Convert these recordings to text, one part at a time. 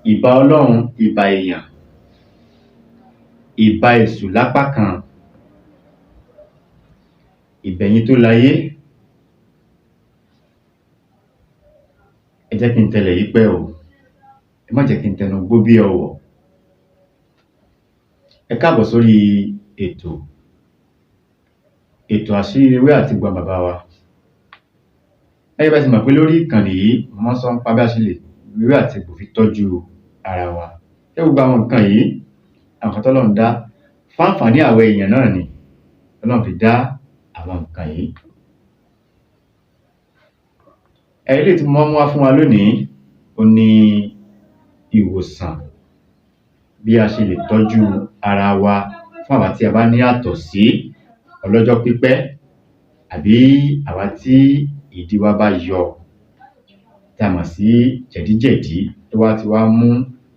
Ìbà Ọlọ́run, ìbà èèyàn, ìbà èṣù lápá kan, ìbà ẹ̀yin tó layé. Ẹ jẹ́ kí n tẹlẹ̀ yìí pẹ́ o, ẹ má jẹ́ kí n tẹnu gbó bí ọwọ̀. Ẹ káàbọ̀ sórí ètò, ètò àṣírí ewé àti egbò àwọn bàbá wa. Gẹ́gẹ́ bí ẹ ti mọ̀ pé lórí ìkànnì yìí, mo máa ń sọ nípa bí a ṣe lè lo ewé àti egbò fi tọ́jú ara wa. Ṣé gbogbo àwọn nǹkan yìí, àwọn nǹkan tọ́lọ́run dá fún àǹfààní àwa èèyàn náà ni Ọlọ́run fi dá àwọn nǹkan yìí. Eléyìí tí mo wá mú wá fún wa lónìí, òhun ni ìwòsàn bí a ṣe lè tọ́jú ara wa fún àwa tí a bá ní àtọ̀sí ọlọ́jọ́ pípẹ́ àbí àwa tí ìdí wa bá yọ, tí a mọ̀ sí jẹ̀díjẹ̀dí, tó wá ti wá mú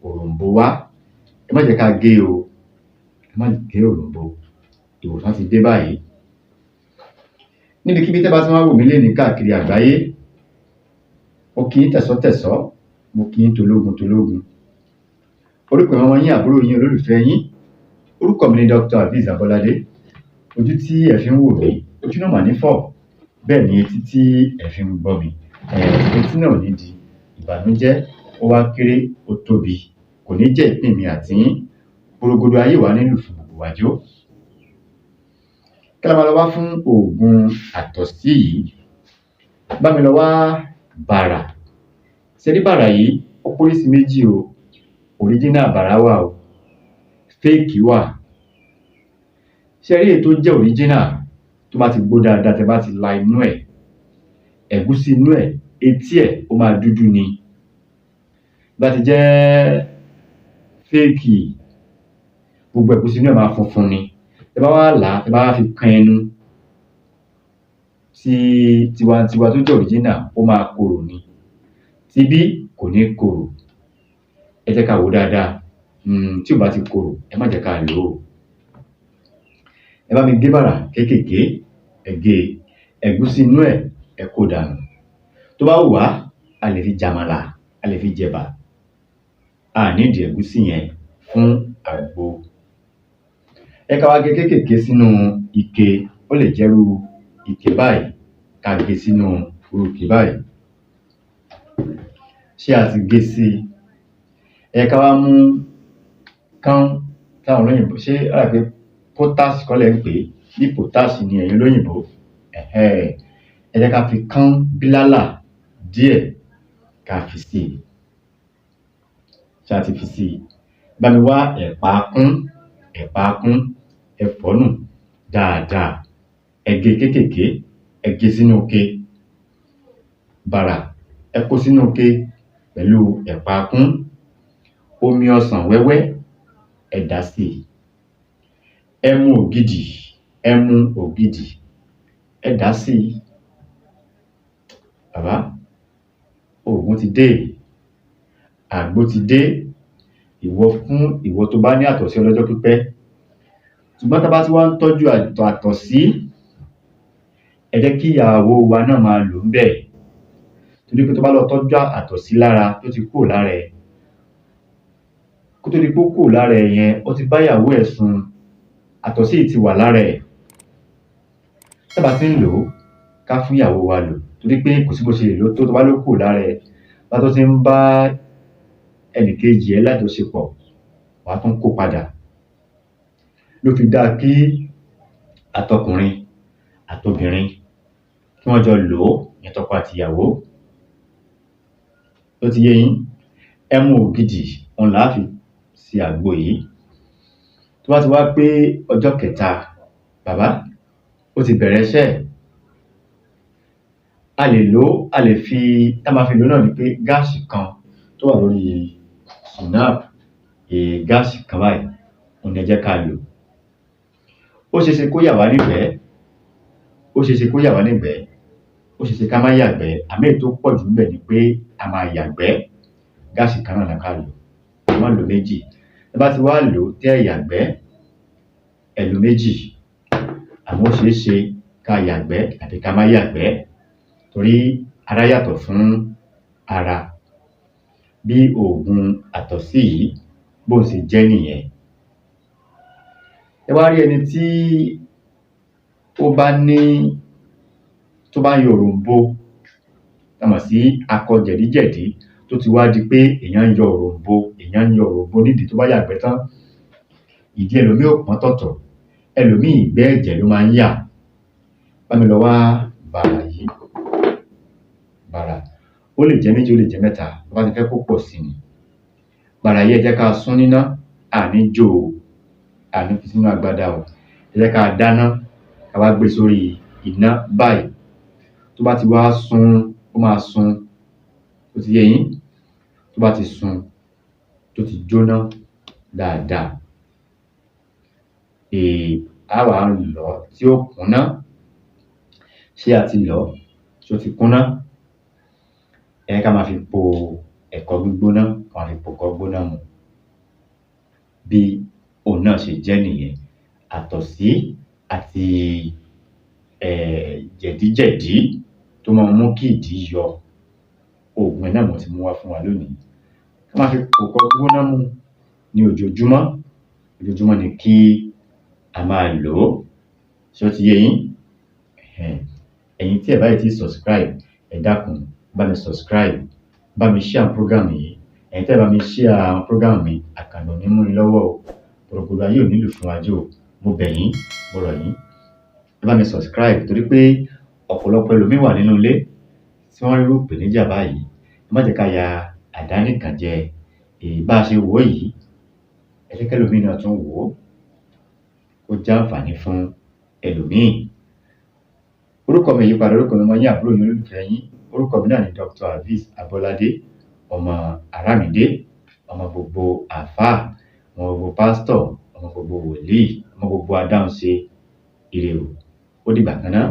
òròǹbó wá. Ẹ má jẹ́ ká gé e o, ẹ má gé òròǹbó, ìwòsàn ti dé báyìí. Níbikíbi tẹ́ bá ti wá ń wò mí lénìí káàkiri àgbáyé, mo kí yín tẹ̀sọ́tẹ̀sọ́, mo kí yín tológun tológun. Orúkọ èmi ọmọ yín, àbúrò yín, olólùfẹ́ yín, orúkọ mi ni Dr. Azeez Abọ́ládé. Ojú tí ẹ fi ń wò mí, ojú náà mà ní fọ́, bẹ́ẹ̀ ni etí tí ẹ fi ń gbọ́ mi, etí náà ò ní di. Ìbànújẹ́, ó wá kéré, ó tóbi, kò ní jẹ́ ìpín mi àti yín. Porongodo ayé ò wá ní lù fún gbogbo wa jó. Kí la máa lọ wá fún oògùn àtọ̀sí yìí? Bá mi lọ wá bàrà. Ṣẹ rí bàrà yìí, ó póríṣi méjì o. Original bàrà wà o, fake wà. Ṣẹ rí èyí tó jẹ́ original, tó bá ti gbó dáadáa, tẹ bá ti la inú ẹ̀, ẹ̀gúsí inú ẹ̀, etí ẹ̀, ó máa dúdú ni. Tó bá ti jẹ́ fake, gbogbo ẹ̀gúsí inú ẹ̀ máa funfun ni. Tẹ bá wá là á, tẹ bá wá fi kan ẹnu, ti tiwantiwa tó jẹ́ original, ó máa korò ni. Tibí kò ní korò. Ẹ jẹ́ ká wò ó dáadáa. Tí ò bá ti korò, ẹ má jẹ́ ká lò ó. Ẹ bá mi gé bàrà kéékèèké, ẹ gé e, ẹ̀gúsí inú ẹ̀, ẹ kó o dànù. Tó bá wù wá, a lè fi jàmàlà, a lè fi jẹ̀bà. A à nídìí ẹ̀gúsí yẹn fún àgbo. Ẹ ká wá gé kéékèèké sínú ike, ó lè jẹ́ irú ike báyìí, ká gé sínú irú ike báyìí. Ṣé a ti gé sí i? Ẹ ká wá mú káún táwọn olóyìnbó, ṣé ó dà pé potash kọ́ lẹ̀ ń pè é, bí potash ni ẹ̀yin olóyìnbó. Ẹ jẹ́ ká fi káún bílálà díẹ̀ ká fi sí i. Ṣé a ti fi sí i? Bá mi wá ẹ̀pà kún, ẹ̀pà kún, ẹ fọ̀ọ́ nù dáadáa. Ẹ gé e kéékèèké, ẹ gé e sínú ike. Bàrà, ẹ kó sínú ike pẹ̀lú ẹ̀pà kún. Omi ọsàn wẹ́wẹ́, ẹ dà á sí i. Ẹmu ògidì, ẹmu ògidì, ẹ dà á sí i. Bàbá, oògùn ti dé, àgbo ti dé, ìwọ fún ìwọ tó bá ní àtọ̀sí ọlọ́jọ́ pípẹ́. Ṣùgbọ́n tá bá tún wá ń tọ́jú àtọ̀sí, ẹ jẹ́ kí ìyàwó wa náà máa lò ńbẹ̀. Torí pé tó bá lọ tọ́jú àtọ̀sí lára tó ti kúrò lára ẹ, kó tó di pé ó kúrò lára ẹ yẹn, ó ti bá ìyàwó ẹ̀ sùn, àtọ̀sí yìí ti wà lára ẹ̀. Tá bá ti ń lò ó, ká fún ìyàwó wa lò, torí pé kò sí bó ṣe lè lò ó tó, tó bá ló kúrò lára ẹ, bá tó ti ń bá ẹnìkejì ẹ lájọṣepọ̀, wàá tún kó padà. Ló fi dáa kí àtọkùnrin àtobìnrin kí wọ́n jọ lò ó, ìyẹn tọkọ àtìyàwó. Ó ti yé yín? Ẹmu ògidì òun là á fi ṣe àgbo yìí. Tó bá ti wá pé ọjọ́ kẹta, bàbá, ó ti bẹ̀rẹ̀ iṣẹ́ ẹ̀. A lè lò ó, a lè fi, tá máa fi lò ó náà ni pé gáàsì kan tó wà lórí Sunap, gáàsì kan báyìí, òun ni ẹ jẹ́ ká lò. Ó ṣeé ṣe kó yà wá nígbẹ̀ẹ́, ó ṣeé ṣe kó yà wá nígbẹ̀ẹ́, ó ṣeé ṣe ká má yàgbẹ́, àmọ́ èyí tó pọ̀ jù ńbẹ̀ ni pé a máa yàgbẹ́. Gáàsì kan náà ni ká lò, ẹ má lo méjì. Tẹ́ bá ti wá lò ó tẹ́ ẹ̀ yàgbẹ́, ẹ lo méjì. Àmọ́ ó ṣeé ṣe ká yàgbẹ́ àbí ká má yàgbẹ́, torí ara yàtọ̀ fún ara. Bí òògùn àtọ̀sí yìí bó ṣe jẹ́ nìyẹn. Ẹ wá rí ẹni tí ó bá ní, tó bá ń yọ òròm̀bo, tá mọ̀ sí akọ jẹ̀díjẹ̀dí, tó ti wá di pé èèyàn ń yọ òròm̀bo, èèyàn ń yọ òròm̀bo nídìí tó bá yàgbẹ́ tán, ìdí ẹlòmíì ò pọ́n tọ̀tọ̀, ẹlòmíì ìgbẹ́ ẹ̀jẹ̀ ló máa ń yà. Bá mi lọ wá bàrà yìí, bàrà, ó lè jẹ́ méjì, ó lè jẹ́ mẹ́ta, tó bá ti fẹ́ kó pọ̀ sí ni. Bàrà yìí, ẹ jẹ́ ká sún níná, a ní jó o, a ní fi sínú agbada o. Ẹ jẹ́ ká dáná, ká wá gbé sórí iná báyìí. Tó bá ti wá sun, ó máa sun, ó ti yé yín? Tó bá ti sun, tó ti jóná dáadáa, á wá lọ̀ ọ́ tí ó kúnná. Ṣé a ti lọ̀ ọ́? Ṣó ti kúnná? Ẹ jẹ́ ká máa fi po ẹ̀kọ gbígbóná, ká máa fi po ẹ̀kọ gbóná mu. Bí òun náà ṣe jẹ́ nìyẹn. Àtọ̀sí àti jẹ̀díjẹ̀dí tó máa ń mú kí ìdí yọ, oògùn ẹ̀ náà mo ti mú wá fún wa lónìí. Ká máa fi po ẹ̀kọ gbígbóná mu ní ojoojúmọ́, ojoojúmọ́ ni kí a máa lò ó. Ṣé ó ti yé yín? Ẹ̀yin tí ẹ bá ì tí subscribe, ẹ dákun, bá mi subscribe, bá mi share program yìí. Ẹ̀yin tẹ́ ẹ bá mi share program mi, àkànà ò ní mú ni lọ́wọ́ o. Pòròpòrò ayé ò nílù fún wa jó o. Mo bẹ̀ yín, mo rọ̀ yín. Ẹ bá mi subscribe torí pé ọ̀pọ̀lọpọ̀ ẹlòmíì wà nínú ilé tí wọ́n rí irú ìpèníjà báyìí. Ẹ má jẹ́ ká ya àdánìkànjẹ èyí bá a ṣe wò ó yìí. Ẹ jẹ́ kẹ́lòmíì náà tún wò ó, kó jẹ́ àǹfààní fún ẹlòmíì. Orúkọ mi ò yípadà, orúkọ mi ọmọ yín, àbúrò yín, olólùfẹ́ yín. Orúkọ mi náà ni Dr. Hafiz Abọ́ládé, ọmọ Àràmídé, ọmọ gbogbo àfáà, ọmọ gbogbo pásítọ̀, ọmọ gbogbo wòlíì, ọmọ gbogbo adáhunṣe. Ire o, ó dìgbà kan ná.